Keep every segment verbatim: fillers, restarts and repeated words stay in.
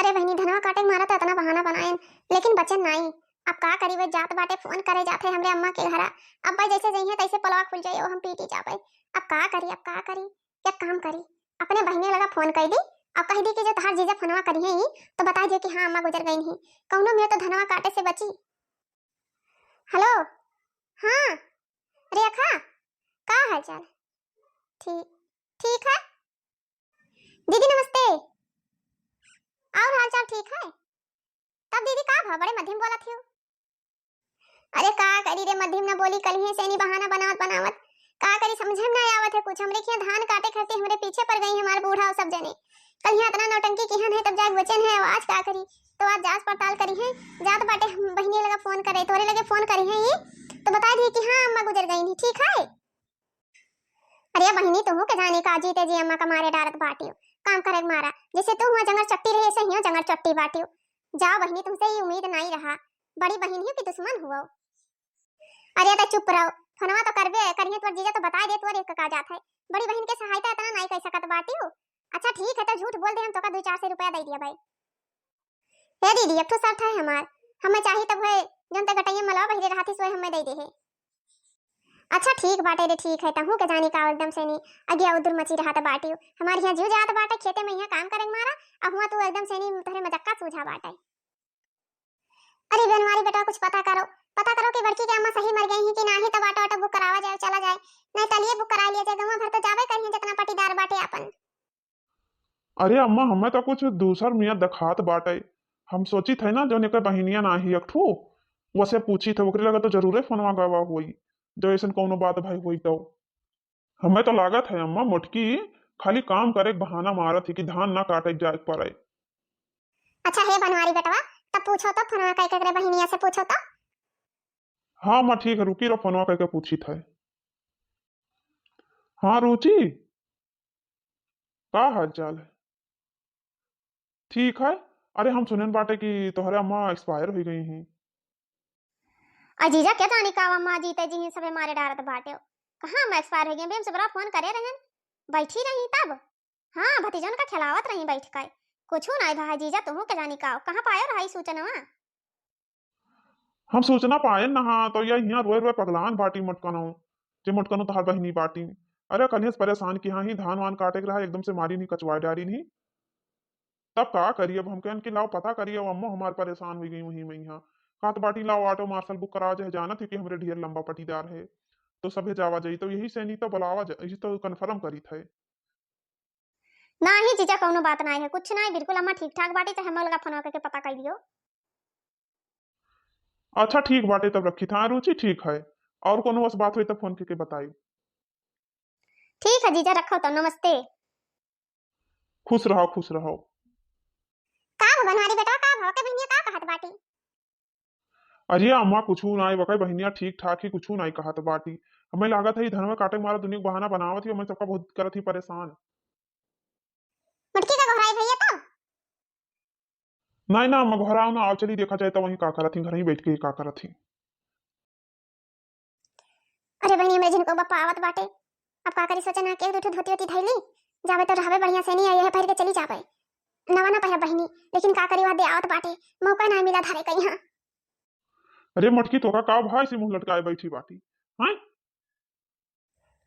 अरे बहिनी, धनवा काटे के मारा तो इतना बहाना बनाएन, लेकिन बचेन नाई। अब का करी, वे जात बाटे, फोन करे जात है हमरे अम्मा के घरा। अब भाई जैसे जइहे तैसे पोलवा खुल जाई, ओ हम पीटी जाबे। अब का करी, अब का करी, एक काम करी, अपने बहिनी लगा फोन कर दी और कह दी कि जो तहार जीजा फोनवा करिहे ही तो बता दियो कि हाँ अम्मा गुजर गई ही, कौनो मेर तो धनवा काटे से बची। हेलो, हाँ रेखा, का हाल चाल? ठीक, ठीक है दीदी, नमस्ते। और हाल चाल ठीक है? तब दीदी का भा बड़े मधिम बोलत हियो? अरे का करी रे, मधिम न बोली, कलिहे सेनी बहाना बनावत बनावत। का करी, समझे में ना आवत है कुछ। हमरे खिया धान काटे खातिर हमरे पीछे पड़ गई हमार बूढ़ा और सब जने। कलिहे इतना नौटंकी किहन है, तब जाके बचेन है। आज का करी, तो आज जांच पड़ताल करिहे। जात बाटे हम बहिनी लगा फोन करे, तोरे लगे फोन करिहे ही, तो बता दिए कि हाँ अम्मा गुजर गई नहीं, ठीक है। अरे बहिनी, तुहू के जाने का जीते जी अम्मा का मारे डारत बाटियो। काम करे के मारा, जैसे तू हुआ जंगर चट्टी रही, ऐसे हियो जंगर चट्टी बाटियो। जाओ बहिनी, तुमसे ये उम्मीद नहीं रहा, बड़ी बहिन हियो कि दुश्मन हुआ। अरे तो चुप रहो, फोनवा तो करबे करिए, तोर जीजा तो बता दे तोर एक का जात है। बड़ी बहिन के सहायता इतना नहीं कर सकत बाटियो। अच्छा ठीक है, तो झूठ बोल दे, हम तोका दो चार सौ रुपया दे दिया भाई। हे दीदी, एक ठो शर्त है हमार, हमें चाही तब है जौन ते गटैया मलवा बहिरे रहती सोए हमें दे दे है। अच्छा ठीक बाटे रे, ठीक है, तहू के जानी का एकदम से नी अगिया उदुर मची रहत बाटियो। हमार यहाँ जीव जात बाटे खेते में यहाँ काम करे के मारा, अब हुआ तू एकदम से नी तोहरे मजक्का सूझा बाटे। अरे बनवारी बेटा, कुछ पता करो, पता करो कि बड़की के अम्मा सही मर गई है कि नाही, तब ऑटो ऑटो बुक करावा जाए, चला जाए, नहीं टलिए बुक करा लिया जाए, गाँव भर तो जाबे करिए जितना पटीदार बाटे अपन। अरे अम्मा, हमें तो कुछ दूसर मियाँ देखात बाटे। हम सोचित है ना, जौन एकर बहिनिया ना ही एक ठो, वसे पूछित है, ओकरे लगे तो जरूरे फोनवा गवा होई, जो ऐसन कौनो बात भाई होई तो। हमें तो लागत है अम्मा, मोटकी खाली काम करे के बहाना मारत ही कि धान ना काटे के जाए के पड़े। अच्छा हे बनवारी बेटवा, तब पूछो तो, फोनवा कई के एकरे बहिनिया से पूछो तो। हाँ अम्मा, ठीक है, रुकी रहो, फोनवा कई के पूछित है। हाँ रुचि, का हाल चाल है? ठीक है। अरे हम सुनेन बाटे कि तोहरे अम्मा एक्सपायर हो गई हैं। आ जीजा क्या जानी का अम्मा जीते जी ही सबे मारे डारत बाटे। कहाँ अम्मा एक्सपायर हो गई? अभी हम सबरा फोन करे रहन, बैठी रही तब। हाँ भतीजन का खिलावत रही बैठ के। कुछ ना भा जीजा, तुहू के जानी का, कहाँ पायो रहा ई सूचनवा? हम सूचना पाएन ना, हाँ, तो यह हियाँ रोए रोए पगलान बाटी मोटकनो, जे मोटकनो तोहार बहिनी बाटी। अरे कलिहे से परेशान कि हाँ ही धान वान काटे के रहा, एकदम से मारी नहीं, कचवा डारी नहीं। तब का करी, अब हम कहन कि लाओ पता करी, अब अम्मो हमार परेशान हो गई वहीं में यहाँ। कहत बाटी लाओ ऑटो मार्शल बुक करावा, चाहे जानत ही कि हमरे ढेर लंबा पटीदार है, तो सभे जावा जाई, तो यही से नहीं तो बुलावा जा, यही तो कन्फर्म करी थे। नाही जीजा, कौनो बात नाही है, कुछ नाही, बिल्कुल अम्मा ठीक ठाक बाटी, चाहे हम लगा फोन करके पता कर लियो। अच्छा ठीक बाटे, तब रखी था रुचि, ठीक है, और कोनो बस बात होई तब फोन करके बताई। ठीक है जीजा, रखो तो, नमस्ते। खुश रहो, खुश रहो। का भा बनवारी बेटा, का भा के बहनिया का कहत बाटी? अरे अम्मा, कुछू नाई, वकै बहिनिया ठीक ठाक ही, कुछू नाई कहत बाटी। हमें लागत है, ई धनवा काटे के मारा दुनिया के बहाना बनावत ही, हमें सबका बहुत करत ही परेशान। मटकी का गोहराई भैया तो? नाई ना अम्मा, गोहराओ ना, आओ चली देखा जाए तो वहीं का करत ही, घर ही बैठ के का करत ही। अरे बहिनी, हमरे जिनको बप्पा आवत बाटे, अब का करी, सोचे ना कि एक दो ठो धोती वोती धैली, जावे तो रहबे बढ़िया से, नहीं आई है पहिर के चली जावे। नवा ना पहिरा बहिनी, लेकिन का करी, वह दे आवत बाटे, मौका ना मिला धरे कहीं। हाँ। अरे मटकी, तोका का भाई से मुंह लटकाए बैठी बाटी? हाँ?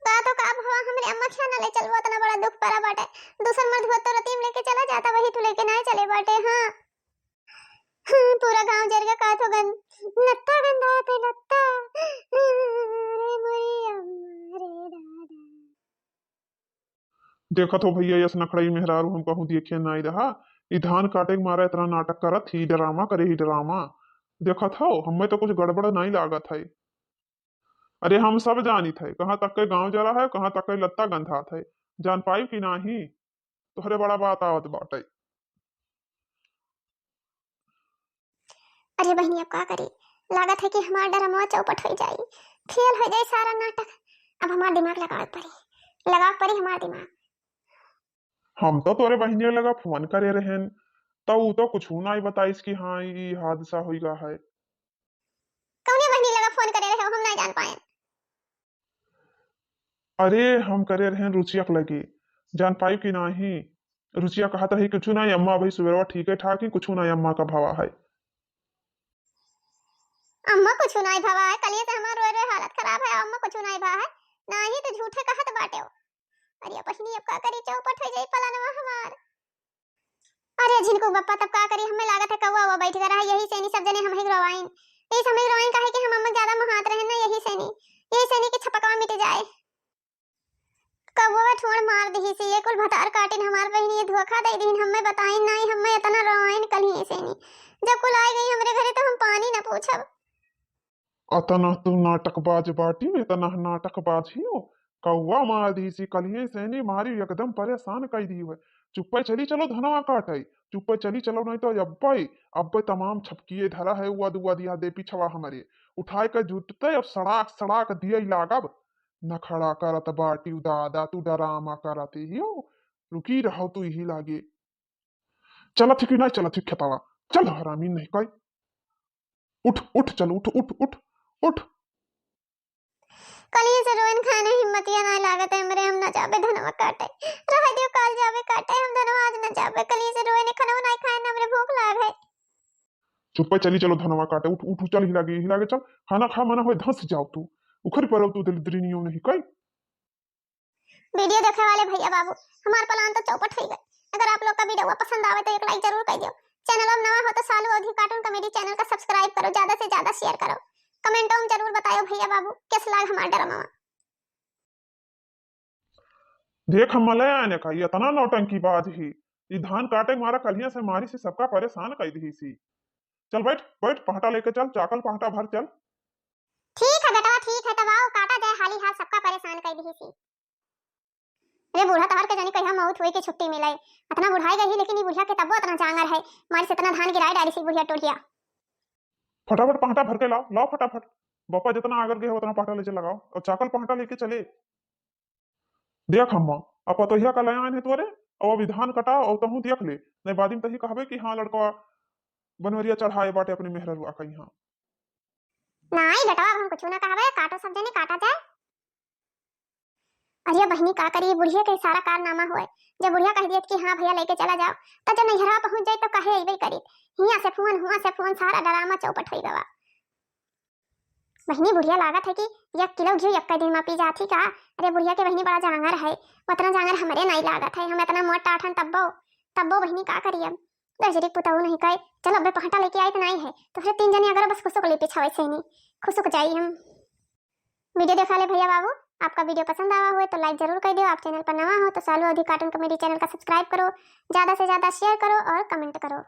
का तो का भवा, हमरे अम्मा खिया ना ले चलबो, इतना बड़ा दुख पड़ा बाटे। दूसर मर्द होत तो रतीम लेके चला जाता, वही तू लेके ना चले बाटे। हाँ। हाँ, पूरा गांव जर गया, का तो गन-, लत्ता गंधात है, लत्ता। अरे मोरी अम्मा रे दादा। देखत हो भैया, यस नखड़ई मेहरारू हम कहूँ देखे नाई रहा। ई धान काटे के मारा इतना नाटक करत ही, ड्रामा करे ही, ड्रामा। देखत हो, हमें तो कुछ गड़बड़ नाई लागत है। अरे हम सब जानित है, कहाँ तक के गांव जरा है, कहाँ तक के लत्ता गंधात है। जान पाई कि नाही? तोहरे बड़ा बात आवत बाटे। अरे बहिनी, अब का करी? लागत है कि हमार ड्रामा चौपट हो जाई, फेल हो जाई सारा नाटक। अब हमार दिमाग लगावे के पड़ी, लगावे के पड़ी हमार दिमाग। हम तो तोरे बहिनिया लगा फोन करे रहन, तो ऊ तो कुछ नाई बताइस कि हाँ, ई हादसा होई गा है। कौने बहिनी लगा फोन करे रहे हो, हम ना जान पाए। अरे, हम करे रहन रुचिया के लगे, जान पाई कि नाही? रुचिया कहत रही, "कुछु नाई अम्मा, अबही सुबेरवा ठीके ठाक ही, कुछु नाई अम्मा का भवा है।" अम्मा कुछु नाई भवा है, कलिए से हमार रोए रोए हालत खराब है, अम्मा कुछु नाई भवा है, नाही तो झूठे कहत बाटे हो। अरे बहिनी, अब का करी, चौपट हो जाई पलनवा हमार। अरे झिनकू बप्पा, तब का करी, हमें लागत है कौआ उआ बैठ गया रहा, यही से नी सब जने हम ही रोवाइन, यही से हम ही रोवाइन, काहे कि हम अम्मा ज्यादा महात रहे ना, यही से नी, यही से नी कि छपकवा मिट जाए। कौआ ठोड़ मार दिही सी, ये कुल भतार काटिन हमार बहिनी, ये धोखा दे दीन, हमें बताइन नाई, हमें इतना रोवाइन कलिए से नी, जब कुल आए गई हमरे घरे तो हम पानी न पूछब। अतना तू नाटकबाज बाटी, इतना नाटकबाज ही हो। कौआ मार दी सी कलिए से नी मारी, एकदम परेशान कई दी है। चुप्पे चली चलो धनवा काटे, चुप्पे चली चलो, नहीं तो अब्बे, अब्बे तमाम छपकिए धरा है, उआ दुआ दिया दे पिछवा हमरे। उठाए के जुटते अब सड़ाक सड़ाक दिए लागब। नखड़ा करत बाटी दादा, तू डरामा करत ही हो। रुकी रहो तू यही लागे। चलत ही कि नहीं चलत ही खेतावा? चल हरामी नहीं कई। उठ, उठ, चल, उठ, उठ, उठ, उठ। कलिए से रोइन खाए नहीं हिम्मतिया नहीं लागत है हमरे, हम ना जाबे धनवा काटे। रह दियो, काल जाबे काटे, हम धनवा आज ना जाबे। कलिए से रोइन खाना नहीं खाए ना, हमरे भूख लाग है। चुप्पे चली चलो धनवा काटे, उठ, उठ, चल ही लागे, ही लागे, चल। खाना खा, मना होए धंस जाओ तू। उखर पर तू दलिद्री नियो नहीं कई। वीडियो देखे वाले भैया बाबू, हमार प्लान तो चौपट हो गए। अगर आप लोग का वीडियो पसंद आवे तो एक लाइक जरूर कर दियो। चैनल में नवा हो तो सालू अवधी कार्टून कॉमेडी चैनल का सब्सक्राइब करो, ज्यादा से ज्यादा शेयर करो, कमेंटों में जरूर बतायो भैया बाबू कैसे लाग हमार ड्रामा। देख हम मले आने का, ये इतना नौटंकी बाज ही। ई धान काटे के मारा कलिया से मारी से सबका परेशान कर दी सी। चल बैठ, बैठ, पहटा लेके चल, चाकल पहटा भर चल। ठीक है बेटवा, ठीक है, तब आओ काटा जाए हाली हाल, सबका परेशान कर दी सी। अरे बूढ़ा तोहर के जानी कहिया मौत होई के छुट्टी मिले। इतना बुढ़ाई गई लेकिन ई बुढ़िया के तब्बो इतना जांगर है, मारी से इतना धान गिराए डाली सी बुढ़िया टोढ़िया। फटाफट पहटा भर के लाओ, लाओ फटाफट। बापा जितना आगर गए हो उतना पहटा ले चल लगाओ और चाकल पहटा लेके चले। देख अम्मा, अब पतोहिया का लयान है तोरे, अब अभी धान कटा और तहूँ देख ले, नहीं बाद में तही कहबे कि हाँ लड़का बनवरिया चढ़ाए बाटे अपने मेहररुआ का यहाँ। नाई बेटवा, अब हम कुछ ना कहबे, काटो सब जने काटा जाए। अरे बहिनी का करी, बुढ़िया के सारा कारनामा हुए। जब बुढ़िया कह दियत कि हाँ भैया लेके चला जाओ, तो जब नैहरवा पहुँच जाए तो कहे अइबे करी, हियाँ से फोन, हुआँ से फोन, सारा ड्रामा चौपट हो गवा। बहिनी बुढ़िया लागत है कि एक किलो घी एक दिन में पी जाती का। अरे बुढ़िया के बहिनी बड़ा जांगर है, उतना जांगर हमरे नहीं लागत है, हम इतना मोट टाठन तब्बो, तब्बो बहिनी का करी अब। गजरी पुतहु नहीं कहे, चल अबे पहटा लेके आई तो नहीं है, तो फिर तीन जने अगर बस खुसुक ले पीछा वैसे ही नहीं, खुसुक जाई हम। वीडियो देखा ले भैया बाबू, आपका वीडियो पसंद आवा हुए तो लाइक जरूर कर दियो। आप चैनल पर नवा हो तो सालू अवधी कार्टून कॉमेडी चैनल का सब्सक्राइब करो, ज्यादा से ज्यादा शेयर करो और कमेंट करो।